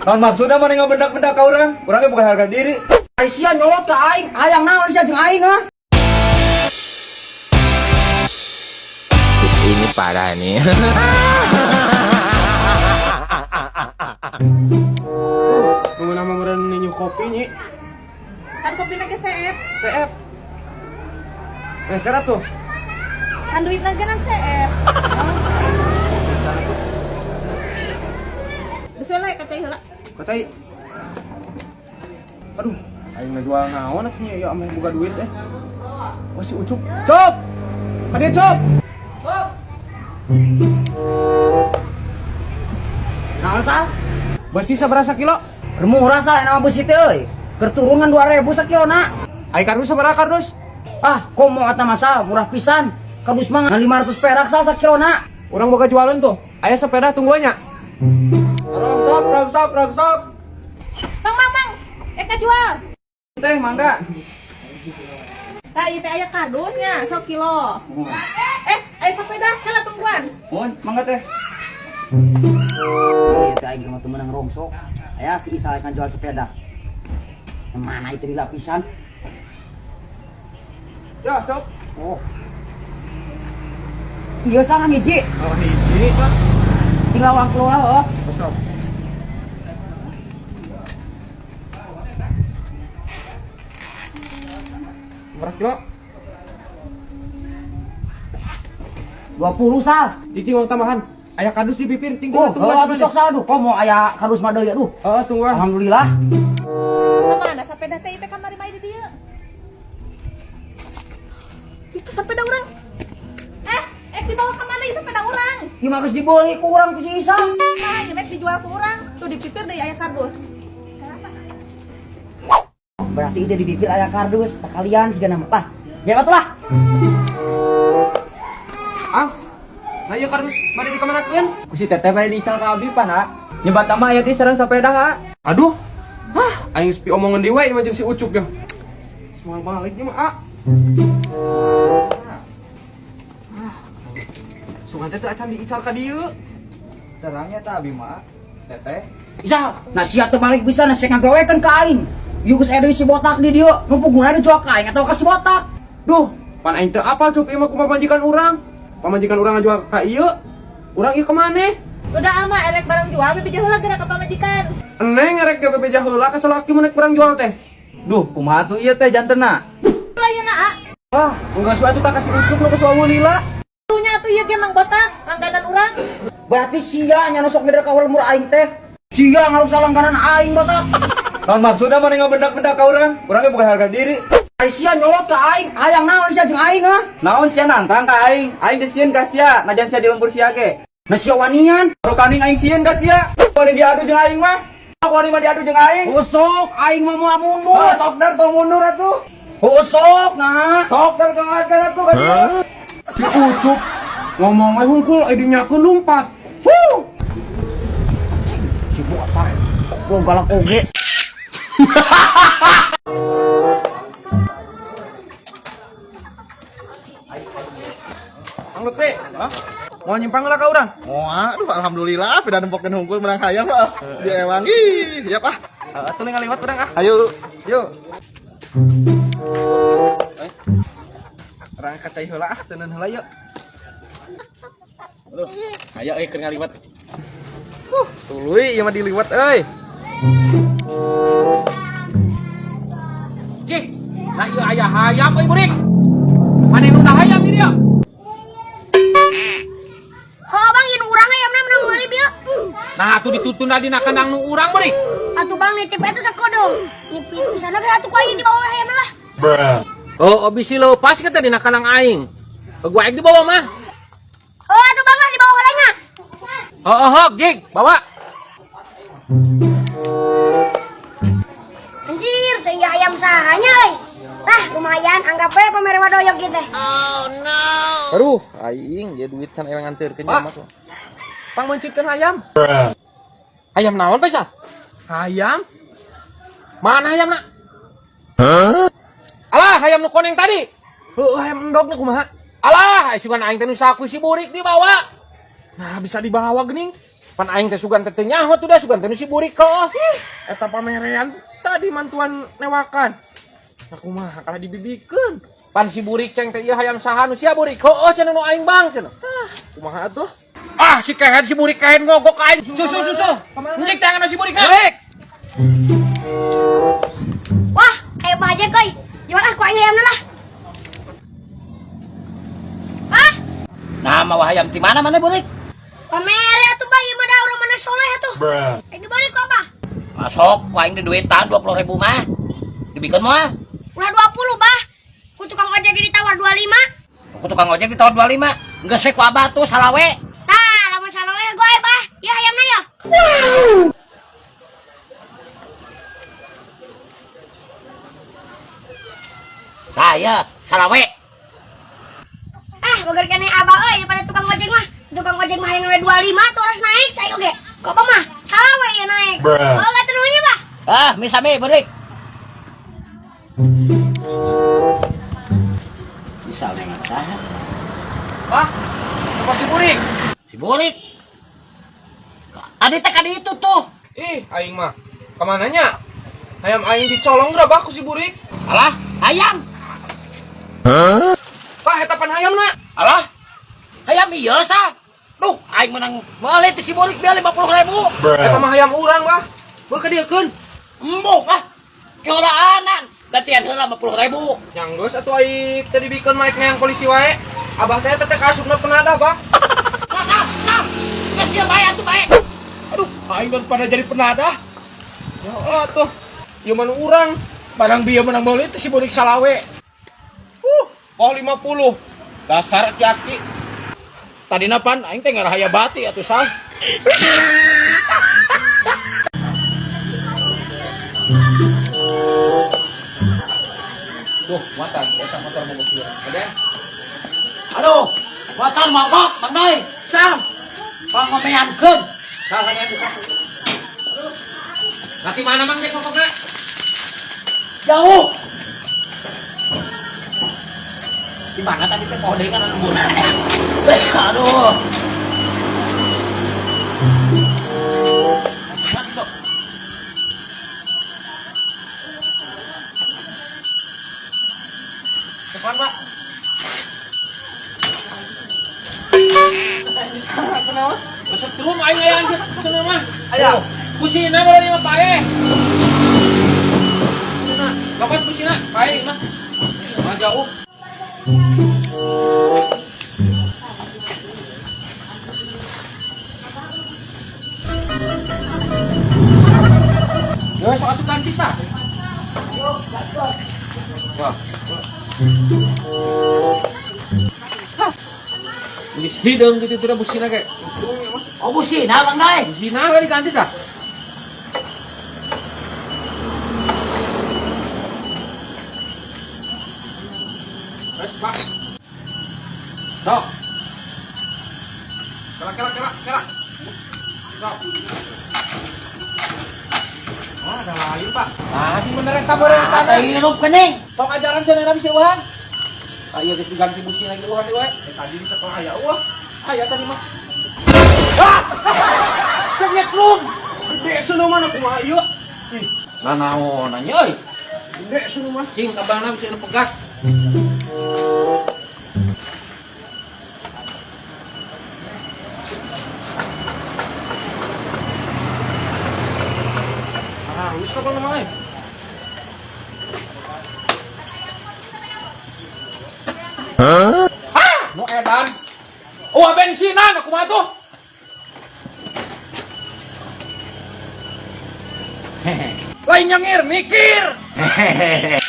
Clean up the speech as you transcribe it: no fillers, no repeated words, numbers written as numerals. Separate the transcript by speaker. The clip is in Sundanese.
Speaker 1: Naon maksudna maneh ngabendak-bendak ka urang? Urang ge boga harga diri.
Speaker 2: Ari sia nyolot ka aing, hayang naon sia jeung aing ha?
Speaker 3: Ini parah nih.
Speaker 4: Nunggu nama meureun ninyu kopi nyi.
Speaker 5: Kan kopi ge seep.
Speaker 4: CF. Eh, serap tuh.
Speaker 5: Kan duit ge nan seep. Geus we lah kacai heula.
Speaker 4: Kacai. Aduh, aing ngajual naon atuh nya ya ameh boga duit eh. Wah si Ucup. Cop. Kadieu Cop.
Speaker 2: Naon sal?
Speaker 4: Besi sabaraha kilo?
Speaker 2: Keur murah sal nama besi teh euy. Keur turun ngan 2000 sakilona.
Speaker 4: Ai kardus sabaraha kardus?
Speaker 2: Ah, komo eta mah sal, murah pisan. Kardus mah ngan 500 perak sal sakilona.
Speaker 4: Urang boga jualan tuh. Aya sepeda tungguan nya.
Speaker 1: Rongsok, rongsok, rongsok.
Speaker 5: Bang, bang, bang. Ek jual.
Speaker 1: Teh mangga.
Speaker 5: Tah ieu teh aya kardusnya, sok kilo. Eh, aya sepeda, heula tungguan.
Speaker 1: Mun, mangga teh.
Speaker 2: Ieu teh aing mah teu meunang rongsok. Aya si Isal yang jual sepeda. Yang mana itu di lapisan?
Speaker 4: Ya, Cop.
Speaker 2: Oh. Iya sama hiji.
Speaker 4: Oh, hiji, Pak.
Speaker 2: Cing lawang keluar oh.
Speaker 4: Cop. Berapa kilo?
Speaker 2: 20 sal.
Speaker 4: Cicing uang tambahan. Aya kardus di bibir, cing
Speaker 2: Oh,
Speaker 4: tungguan.
Speaker 2: oh, aduh sok sal aduh. Komo aya kardus mah deui aduh.
Speaker 4: Heeh, tungguan.
Speaker 2: Alhamdulillah.
Speaker 5: Mana sepeda teh ieu teh kamari mah di dieu. Itu sepeda urang. Eh, eh dibawa ke mana ieu sepeda urang?
Speaker 2: Ieu mah geus dibeli ku urang ku si Isal.
Speaker 5: Nah, ieu mah dijual ku urang. Tuh di pipir deui aya kardus.
Speaker 2: Berarti itu di bibir aya kardus sekalian siga nama. Lah, ya atuh lah.
Speaker 4: Ah. Nah, ieu kardus bade dikamanakeun?
Speaker 1: Ku si teteh bade diical ka abi pan ha. Nyebat mah aya di sareng sepeda ha.
Speaker 4: Aduh. Hah, aing sepi omongan deui we mah jeung si Ucup ya. Semua balik nya mah, ah. Sugan teh teu acan diical ka dieu.
Speaker 1: Terangnya tah abi mah. Teteh.
Speaker 2: Isal, nah sia teu balik bisa nah sia ngagawekeun ka aing. Ieu geus aya deui si botak di dieu, nu puguna dijual ka aing atawa ka si botak.
Speaker 4: Duh, pan aing teu apal Cup ieu mah kumaha pamajikan urang. Pamajikan urang ngajual ka ieu. Urang ieu ka maneh?
Speaker 5: Udah ama erek barang jual bebeja heula geura ka pamajikan.
Speaker 4: Eneng erek ge bebeja heula ka salaki mun barang jual teh.
Speaker 1: Duh, kumaha tuh ieu teh jantenna?
Speaker 5: Lah ieu na a.
Speaker 4: Wah, enggak atuh tak kasih Ucup nu geus wawuh lila.
Speaker 5: Nya atuh ieu ge Mang Botak langganan urang.
Speaker 2: Berarti sia nya nu sok ngeder ka lembur aing teh. Sia ngarusak langganan aing botak.
Speaker 1: Naon maksudna maneh ngabendak-bendak ka urang? Urang ge boga harga diri.
Speaker 2: Ari sia nyolot ka aing, hayang naon sia jeung aing ha?
Speaker 1: Naon sia nantang ka aing? Aing teh sieun ka sia, najan sia di lembur sia ge.
Speaker 2: Nah sia wanian.
Speaker 1: Rukaning aing sieun ka sia. Wani diadu jeung aing mah. Wani mah diadu jeung aing.
Speaker 2: Oh sok aing mah moal mundur.
Speaker 1: Ah, sok dar tong mundur atuh.
Speaker 2: Oh sok nah.
Speaker 1: Sok dar kangakeun atuh ka dieu.
Speaker 4: Si Ucup ngomong we hungkul aya dinyakeun lumpat. Huh.
Speaker 2: Si botak. Gua galak oge.
Speaker 4: Mang Lutfi, mau nyimpang lah ka urang?
Speaker 6: Moal, aduh alhamdulillah pida nempokeun hungkul menang hayam ah. Di ewang ih, siap ah.
Speaker 4: Atuh ngaliwat urang ah.
Speaker 6: Ayo, yuk.
Speaker 4: Urang kacai heula ah, teuneun heula yuk. Aduh, aya euy keur ngaliwat. Tuluy ieu mah diliwat euy.
Speaker 3: Gih, nah ieu aya hayam euy burik. Mana nu hayam di dieu?
Speaker 7: Oh bang, ini urang ayamna menang meuli bieu.
Speaker 3: Nah, atuh ditutuna dina kandang nu urang burik.
Speaker 7: Atuh bang nitip eta sakodong. Nitip sana ge atuh ku aing dibawa ayamna lah.
Speaker 3: Oh, bisi leupas kita dina kandang aing. Gua aing dibawa mah.
Speaker 7: Oh atuh bang lah dibawa heula nya.
Speaker 3: Oh, gig, bawa.
Speaker 7: Anjir, teh ayam sahanya euy. Tah lumayan anggap we pamere wadoyok ieu teh.
Speaker 3: Aduh, aing dia duit can ewang nganterkeun
Speaker 4: Pak.
Speaker 3: mah tuh.
Speaker 4: Pang mencitkeun hayam.
Speaker 3: Hayam naon Faisal?
Speaker 4: Hayam?
Speaker 3: Mana hayamna? Alah, hayam nu koneng tadi.
Speaker 4: Heuh, hayam endogna kumaha?
Speaker 3: Alah, sugan aing teh nu saku si burik dibawa.
Speaker 4: Nah, bisa dibawa geuning.
Speaker 3: Pan aing teh sugan teh teu nyaho tuh dah sugan teh nu si burik kok.
Speaker 4: Eta pamerean tadi mantuan newakan. Nah kumaha kalah dibibikeun.
Speaker 3: Pan si burik ceng teh ieu hayam saha nu sia burik. Heueuh cenah nu aing bang cenah.
Speaker 4: Kumaha atuh?
Speaker 3: Ah si kehed si burik kehed ngogok ka aing. Susul susul. Njik tangan si burik. Burik.
Speaker 7: Wah, ayo bajek euy. Jual ah ku aing hayamna lah. Ah,
Speaker 2: Nah, mau hayam di mana mana burik?
Speaker 7: pamere atuh bah ieu mah da urang mana soleh atuh. Eh dibalik ku abah.
Speaker 2: Masuk, ku aing di duitan 20.000 mah. Dibikeun mah.
Speaker 7: Ulah 20 bah. Ku tukang ojek ge ditawar 25.
Speaker 2: Aku tukang ojek ditawar 25. Geus we ku abah tuh salawe.
Speaker 7: Tah, lamun salawe gue bah. Ya hayamna ya.
Speaker 2: Nah, ya, salawe.
Speaker 7: Ah, bogar keneh abah euy daripada tukang ojek mah. Tukang ojek mah yang 25 tuh harus naik saya oge. Kok apa mah? Salawe ya naik. Oh, gak tenuhnya bah.
Speaker 2: Ah, misami burik. Bisa neng saha?
Speaker 4: Wah, apa si burik?
Speaker 2: Si burik. Tadi teh kadi itu tuh.
Speaker 4: Ih, aing mah. Kamananya? Hayam aing dicolong berapa ku si burik?
Speaker 2: Alah, hayam.
Speaker 4: Pak, eta pan hayamna.
Speaker 2: Alah, hayam iya sal. Duh, aing menang meuli ti si burik biar 50.000.
Speaker 4: Eta mah hayam urang, Bah. Beuh kadieukeun.
Speaker 2: Embung ah. Keuraanan. Gantian heula 50.000.
Speaker 4: Yang geus atuh ai teu dibikeun mah neang polisi wae. Abah teh teh kaasupna penadah, Bah.
Speaker 2: Sal, sal, sal. Geus ieu bae atuh bae.
Speaker 1: Aduh, aing pada jadi penadah.
Speaker 4: Ya Allah tuh. Ieu mah nu urang.
Speaker 1: Barang bieu menang meuli teh si burik salawe.
Speaker 4: Oh 50. Dasar aki-aki.
Speaker 1: Tadina pan aing teh ngarahaya bati atuh sal.
Speaker 3: Tuh, muatan eta motor mogok ieu. Ada?
Speaker 2: Aduh, muatan mogok, Bang Noy. Sal. Pangomeankeun.
Speaker 3: Salah nya buka. Laki mana mang dek mogokna?
Speaker 2: Jauh. Di mana tadi teh poho deui kan anu lembur. Aduh.
Speaker 4: Depan, Pak. Kenapa?
Speaker 3: Kesetrum aing aya anjir cenah mah.
Speaker 4: Aya.
Speaker 3: Kusina mah mah pae. Kusina, lokot kusina, pae mah. Mah jauh. Yo sok atuh ganti tah. Wah. Hah. Geus hideung gitu tidak busina ge.
Speaker 2: Oh busina Bang Noy.
Speaker 3: Busina we diganti tah.
Speaker 4: Wes, Pak. Sok. Kela kela kela kela. Sok. Oh, ada lain, Pak.
Speaker 3: Nah, sing bener eta beureun
Speaker 2: Ah,
Speaker 3: eta.
Speaker 2: teh hirup geuning.
Speaker 3: Tong ajaran cenah bisa eueuhan. Ah ieu geus diganti busi lagi eueuhan deui we.
Speaker 4: Eh, tadi di sekolah aya eueuh.
Speaker 3: Aya tadi mah.
Speaker 2: Cek nyetrum.
Speaker 4: Gede seuneu mah kumaha ieu?
Speaker 3: Ih, nanaon nya euy.
Speaker 4: Gede seuneu mah.
Speaker 3: Cing kabangna bisa nu pegas.
Speaker 4: Halus ka mah euy.
Speaker 3: Hah, nu edan. Oh, bensinan aku mah tuh. Lain nyengir, mikir.
Speaker 2: Hehehe.